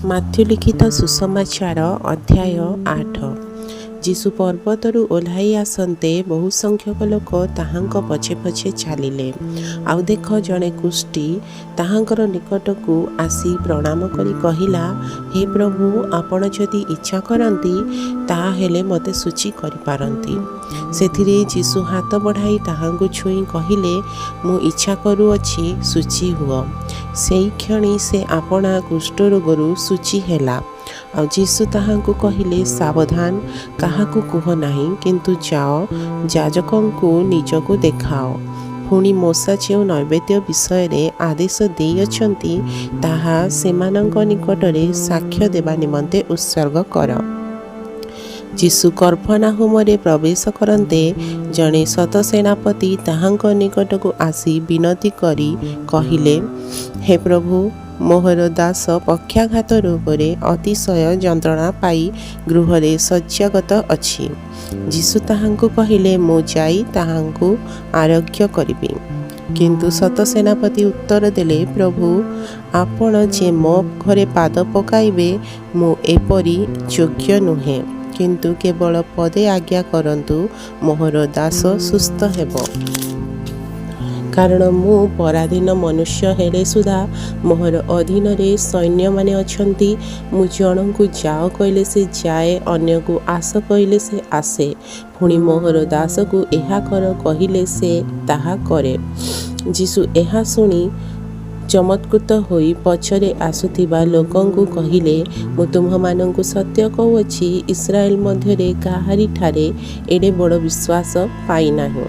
Matthew ଲିଖିତ ସୁସମାଚାର, ଅଧ୍ୟାୟ 8। ଯୀଶୁ ପର୍ବତରୁ ଓହ୍ଲାଇ ଆସନ୍ତେ ବହୁସଂଖ୍ୟକ ଲୋକ ତାହାଙ୍କ ପଛେ ପଛେ ଚାଲିଲେ। ଆଉ ଦେଖ, ଜଣେ କୁଷ୍ଠୀ ତାହାଙ୍କର ନିକଟକୁ ଆସି ପ୍ରଣାମ କରି କହିଲା, ହେ ପ୍ରଭୁ, ଆପଣ ଯଦି ଇଚ୍ଛା କରନ୍ତି, ତାହାହେଲେ ମୋତେ ଶୁଚି କରିପାରନ୍ତି। ସେଥିରେ ଯୀଶୁ ହାତ ବଢ଼ାଇ ତାହାଙ୍କୁ ଛୁଇଁ କହିଲେ, ମୁଁ ଇଚ୍ଛା କରୁଅଛି, ଶୁଚି ହୁଅ। ସେହିକ୍ଷଣି ସେ ଆପଣା କୁଷ୍ଠରୋଗରୁ ଶୁଚି ହେଲା। ଆଉ ଯୀଶୁ ତାହାଙ୍କୁ କହିଲେ, ସାବଧାନ, କାହାକୁ କୁହ ନାହିଁ, କିନ୍ତୁ ଯାଅ, ଯାଜକଙ୍କୁ ନିଜକୁ ଦେଖାଅ। ପୁଣି ମୋଶା ଯେଉଁ ନୈବେଦ୍ୟ ବିଷୟରେ ଆଦେଶ ଦେଇଅଛନ୍ତି, ତାହା ସେମାନଙ୍କ ନିକଟରେ ସାକ୍ଷ୍ୟ ଦେବା ନିମନ୍ତେ ଉତ୍ସର୍ଗ କର। ଯୀଶୁ କଫର୍ନାହୂମରେ ପ୍ରବେଶ କରନ୍ତେ, ଜଣେ ଶତସେନାପତି ତାହାଙ୍କ ନିକଟକୁ ଆସି ବିନତି କରି କହିଲେ, ହେ ପ୍ରଭୁ, ମୋହର ଦାସ ପକ୍ଷାଘାତ ରୋଗରେ ଅତିଶୟ ଯନ୍ତ୍ରଣା ପାଇ ଗୃହରେ ଶଯ୍ୟାଗତ ଅଛି। ଯୀଶୁ ତାହାଙ୍କୁ କହିଲେ, ମୁଁ ଯାଇ ତାହାଙ୍କୁ ଆରୋଗ୍ୟ କରିବି। କିନ୍ତୁ ଶତସେନାପତି ଉତ୍ତର ଦେଲେ, ପ୍ରଭୁ, ଆପଣ ଯେ ମୋ ଘରେ ପାଦ ପକାଇବେ, ମୁଁ ଏପରି ଯୋଗ୍ୟ ନୁହେଁ; କିନ୍ତୁ କେବଳ ପଦେ ଆଜ୍ଞା କରନ୍ତୁ, ମୋହର ଦାସ ସୁସ୍ଥ ହେବ। କାରଣ ମୁଁ ପରାଧୀନ ମନୁଷ୍ୟ ହେଲେ ସୁଦ୍ଧା ମୋହର ଅଧୀନରେ ସୈନ୍ୟମାନେ ଅଛନ୍ତି। ମୁଁ ଜଣକୁ ଯାଅ କହିଲେ ସେ ଯାଏ, ଅନ୍ୟକୁ ଆସ କହିଲେ ସେ ଆସେ। ପୁଣି ମୋହର ଦାସକୁ ଏହା କର କହିଲେ ସେ ତାହା କରେ। ଯୀଶୁ ଏହା ଶୁଣି ଚମତ୍କୃତ ହୋଇ ପଛରେ ଆସୁଥିବା ଲୋକଙ୍କୁ କହିଲେ, ମୁଁ ତୁମ୍ଭମାନଙ୍କୁ ସତ୍ୟ କହୁଅଛି, ଇସ୍ରାଏଲ ମଧ୍ୟରେ କାହାରିଠାରେ ଏଡ଼େ ବଡ଼ ବିଶ୍ୱାସ ପାଇନାହିଁ।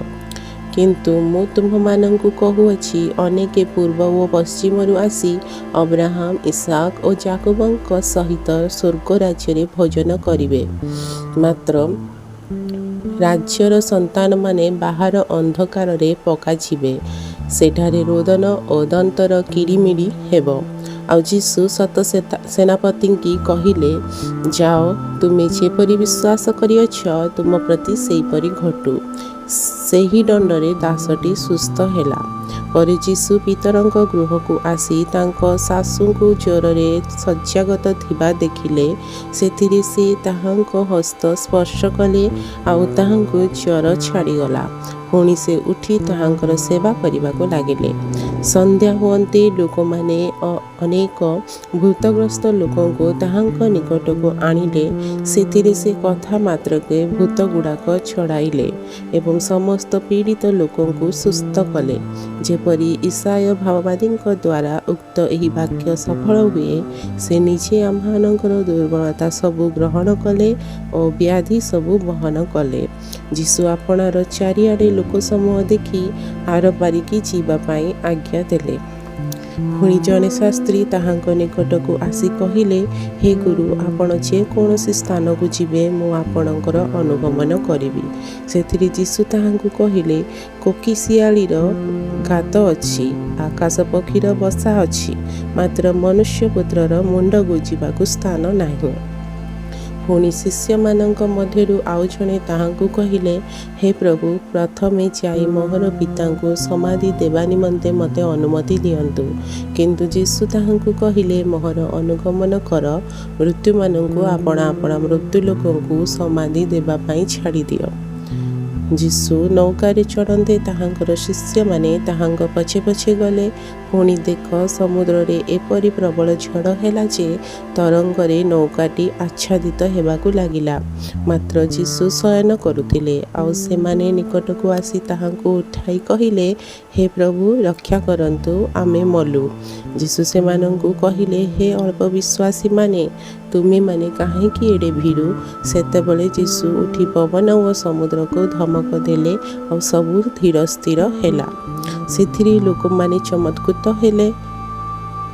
କିନ୍ତୁ ମୁଁ ତୁମ୍ଭମାନଙ୍କୁ କହୁଅଛି, ଅନେକେ ପୂର୍ବ ଓ ପଶ୍ଚିମରୁ ଆସି ଅବ୍ରାହାମ, ଇସ୍ହାକ ଓ ଯାକୁବଙ୍କ ସହିତ ସ୍ୱର୍ଗ ରାଜ୍ୟରେ ଭୋଜନ କରିବେ; ମାତ୍ର ରାଜ୍ୟର ସନ୍ତାନମାନେ ବାହାର ଅନ୍ଧକାରରେ ପକାଯିବେ, ସେଠାରେ ରୋଦନ ଓ ଦନ୍ତର କିରିମିରି ହେବ। ଆଉ ଯୀଶୁ ଶତ ସେନାପତିଙ୍କି କହିଲେ, ଯାଅ, ତୁମେ ଯେପରି ବିଶ୍ୱାସ କରିଅଛ, ତୁମ ପ୍ରତି ସେହିପରି ଘଟୁ। ସେହି ଦଣ୍ଡରେ ଦାସଟି ସୁସ୍ଥ ହେଲା। ପରେ ଯୀଶୁ ପିତରଙ୍କ ଗୃହକୁ ଆସି ତାଙ୍କ ଶାଶୁଙ୍କୁ ଜ୍ୱରରେ ଶଯ୍ୟାଗତ ଥିବା ଦେଖିଲେ। ସେଥିରେ ସେ ତାହାଙ୍କ ହସ୍ତ ସ୍ପର୍ଶ କଲେ, ଆଉ ତାହାଙ୍କୁ ଜ୍ୱର ଛାଡ଼ିଗଲା। ପୁଣି ସେ ଉଠି ତାହାଙ୍କର ସେବା କରିବାକୁ ଲାଗିଲେ। ସନ୍ଧ୍ୟା ହୁଅନ୍ତେ ଲୋକମାନେ ଅନେକ ଭୂତଗ୍ରସ୍ତ ଲୋକଙ୍କୁ ତାହାଙ୍କ ନିକଟକୁ ଆଣିଲେ। ସେଥିରେ ସେ କଥା ମାତ୍ରକେ ଭୂତଗୁଡ଼ାକ ଛଡ଼ାଇଲେ ଏବଂ ସମସ୍ତ ପୀଡ଼ିତ ଲୋକଙ୍କୁ ସୁସ୍ଥ କଲେ, ଯେପରି ଯିଶାଇୟ ଭାବବାଦୀଙ୍କ ଦ୍ୱାରା ଉକ୍ତ ଏହି ବାକ୍ୟ ସଫଳ ହୁଏ, ସେ ନିଜେ ଆମ୍ଭମାନଙ୍କର ଦୁର୍ବଳତା ସବୁ ଗ୍ରହଣ କଲେ ଓ ବ୍ୟାଧି ସବୁ ବହନ କଲେ। ଯୀଶୁ ଆପଣାର ଚାରିଆଡ଼େ ଲୋକସମୂହ ଦେଖି ଆରପାରିକି ଯିବା ପାଇଁ ଆଜ୍ଞା ଦେଲେ। ପୁଣି ଜଣେ ଶାସ୍ତ୍ରୀ ତାହାଙ୍କ ନିକଟକୁ ଆସି କହିଲେ, ହେ ଗୁରୁ, ଆପଣ ଯେକୌଣସି ସ୍ଥାନକୁ ଯିବେ, ମୁଁ ଆପଣଙ୍କର ଅନୁଗମନ କରିବି। ସେଥିରେ ଯୀଶୁ ତାହାଙ୍କୁ କହିଲେ, କୋକିଶିଆଳିର ଗାତ ଅଛି, ଆକାଶ ପକ୍ଷୀର ବସା ଅଛି, ମାତ୍ର ମନୁଷ୍ୟପୁତ୍ରର ମୁଣ୍ଡ ଗୁଞ୍ଜିବାକୁ ସ୍ଥାନ ନାହିଁ। ପୁଣି ଶିଷ୍ୟମାନଙ୍କ ମଧ୍ୟରୁ ଆଉ ଜଣେ ତାହାଙ୍କୁ କହିଲେ, ହେ ପ୍ରଭୁ, ପ୍ରଥମେ ଯାଇ ମୋହର ପିତାଙ୍କୁ ସମାଧି ଦେବା ନିମନ୍ତେ ମୋତେ ଅନୁମତି ଦିଅନ୍ତୁ। କିନ୍ତୁ ଯୀଶୁ ତାହାଙ୍କୁ କହିଲେ, ମୋହର ଅନୁଗମନ କର, ମୃତମାନଙ୍କୁ ଆପଣା ଆପଣା ମୃତଲୋକଙ୍କୁ ସମାଧି ଦେବା ପାଇଁ ଛାଡ଼ିଦିଅ। ଯୀଶୁ ନୌକାରେ ଚଢ଼ନ୍ତେ ତାହାଙ୍କର ଶିଷ୍ୟମାନେ ତାହାଙ୍କ ପଛେ ପଛେ ଗଲେ। ପୁଣି ଦେଖ, ସମୁଦ୍ରରେ ଏପରି ପ୍ରବଳ ଝଡ଼ ହେଲା ଯେ ତରଙ୍ଗରେ ନୌକାଟି ଆଚ୍ଛାଦିତ ହେବାକୁ ଲାଗିଲା। ମାତ୍ର ଯୀଶୁ ଶୟନ କରୁଥିଲେ। ଆଉ ସେମାନେ ନିକଟକୁ ଆସି ତାହାଙ୍କୁ ଉଠାଇ କହିଲେ, ହେ ପ୍ରଭୁ, ରକ୍ଷା କରନ୍ତୁ, ଆମେ ମଲୁ। ଯୀଶୁ ସେମାନଙ୍କୁ କହିଲେ, ହେ ଅଳ୍ପ ବିଶ୍ୱାସୀମାନେ, ତୁମେମାନେ କାହିଁକି ଏଡ଼େ ଭୀରୁ? ସେତେବେଳେ ଯୀଶୁ ଉଠି ପବନ ଓ ସମୁଦ୍ରକୁ ଧମକ ଦେଲେ, ଆଉ ସବୁ ଧୀର ସ୍ଥିର ହେଲା। ସେଥିରେ ଲୋକମାନେ ଚମତ୍କୃତ ହେଲେ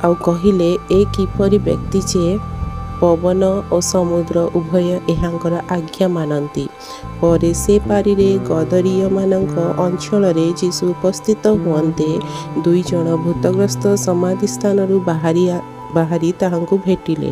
ଆଉ କହିଲେ, ଏ କିପରି ବ୍ୟକ୍ତି ଯେ ପବନ ଓ ସମୁଦ୍ର ଉଭୟ ଏହାଙ୍କର ଆଜ୍ଞା ମାନନ୍ତି? ପରେ ସେ ପାରିରେ ଗଦରୀୟମାନଙ୍କ ଅଞ୍ଚଳରେ ଯୀଶୁ ଉପସ୍ଥିତ ହୁଅନ୍ତେ, ଦୁଇ ଜଣ ଭୂତଗ୍ରସ୍ତ ସମାଧି ସ୍ଥାନରୁ ବାହାରି ବାହାରି ତାହାଙ୍କୁ ଭେଟିଲେ।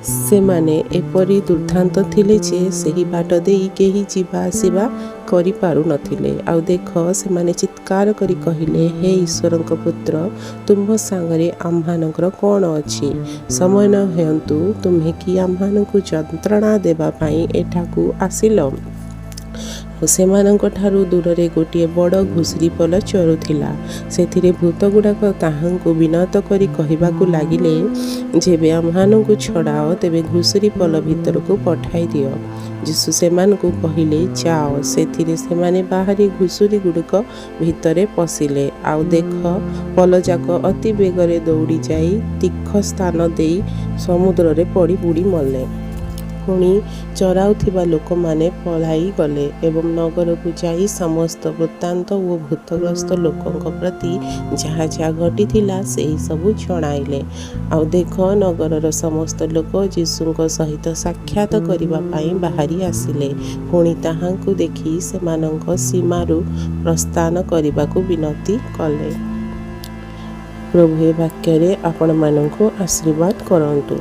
ସେମାନେ ଏପରି ଦୁର୍ଦ୍ଦାନ୍ତ ଥିଲେ ଯେ, ସେହି ବାଟ ଦେଇ କେହି ଯିବା ଆସିବା କରିପାରୁ ନ ଥିଲେ। ଆଉ ଦେଖ, ସେମାନେ ଚିତ୍କାର କରି କହିଲେ, ହେ ଈଶ୍ୱରଙ୍କ ପୁତ୍ର, ତୁମ୍ଭ ସାଙ୍ଗରେ ଆମ୍ଭମାନଙ୍କର କ'ଣ ଅଛି? ସମୟ ନ ହେଉଣୁ ତୁମ୍ଭେ କି ଆମ୍ଭମାନଙ୍କୁ ଯନ୍ତ୍ରଣା ଦେବା ପାଇଁ ଏଠାକୁ ଆସିଲ? ଆଉ ସେମାନଙ୍କଠାରୁ ଦୂରରେ ଗୋଟିଏ ବଡ଼ ଘୁଷୁରି ପଲ ଚରୁଥିଲା। ସେଥିରେ ଭୂତଗୁଡ଼ାକ ତାହାଙ୍କୁ ବିନତ କରି କହିବାକୁ ଲାଗିଲେ, ଯେବେ ଆମ୍ଭମାନଙ୍କୁ ଛଡ଼ାଅ, ତେବେ ଘୁଷୁରି ପଲ ଭିତରକୁ ପଠାଇ ଦିଅ। ଯୀଶୁ ସେମାନଙ୍କୁ କହିଲେ, ଯାଅ। ସେଥିରେ ସେମାନେ ବାହାରି ଘୁଷୁରିଗୁଡ଼ିକ ଭିତରେ ପଶିଲେ। ଆଉ ଦେଖ, ପଲଯାକ ଅତି ବେଗରେ ଦୌଡ଼ି ଯାଇ ତୀଖ ସ୍ଥାନ ଦେଇ ସମୁଦ୍ରରେ ପଡ଼ି ବୁଡ଼ି ମଲେ। ପୁଣି ଚରାଉଥିବା ଲୋକମାନେ ପଳାଇଗଲେ ଏବଂ ନଗରକୁ ଯାଇ ସମସ୍ତ ବୃତ୍ତାନ୍ତ ଓ ଭୂତଗ୍ରସ୍ତ ଲୋକଙ୍କ ପ୍ରତି ଯାହା ଯାହା ଘଟିଥିଲା, ସେହି ସବୁ ଜଣାଇଲେ। ଆଉ ଦେଖ, ନଗରର ସମସ୍ତ ଲୋକ ଯୀଶୁଙ୍କ ସହିତ ସାକ୍ଷାତ କରିବା ପାଇଁ ବାହାରି ଆସିଲେ। ପୁଣି ତାହାଙ୍କୁ ଦେଖି ସେମାନଙ୍କ ସୀମାରୁ ପ୍ରସ୍ଥାନ କରିବାକୁ ବିନତି କଲେ। ପ୍ରଭୁ ଏ ବାକ୍ୟରେ ଆପଣମାନଙ୍କୁ ଆଶୀର୍ବାଦ କରନ୍ତୁ।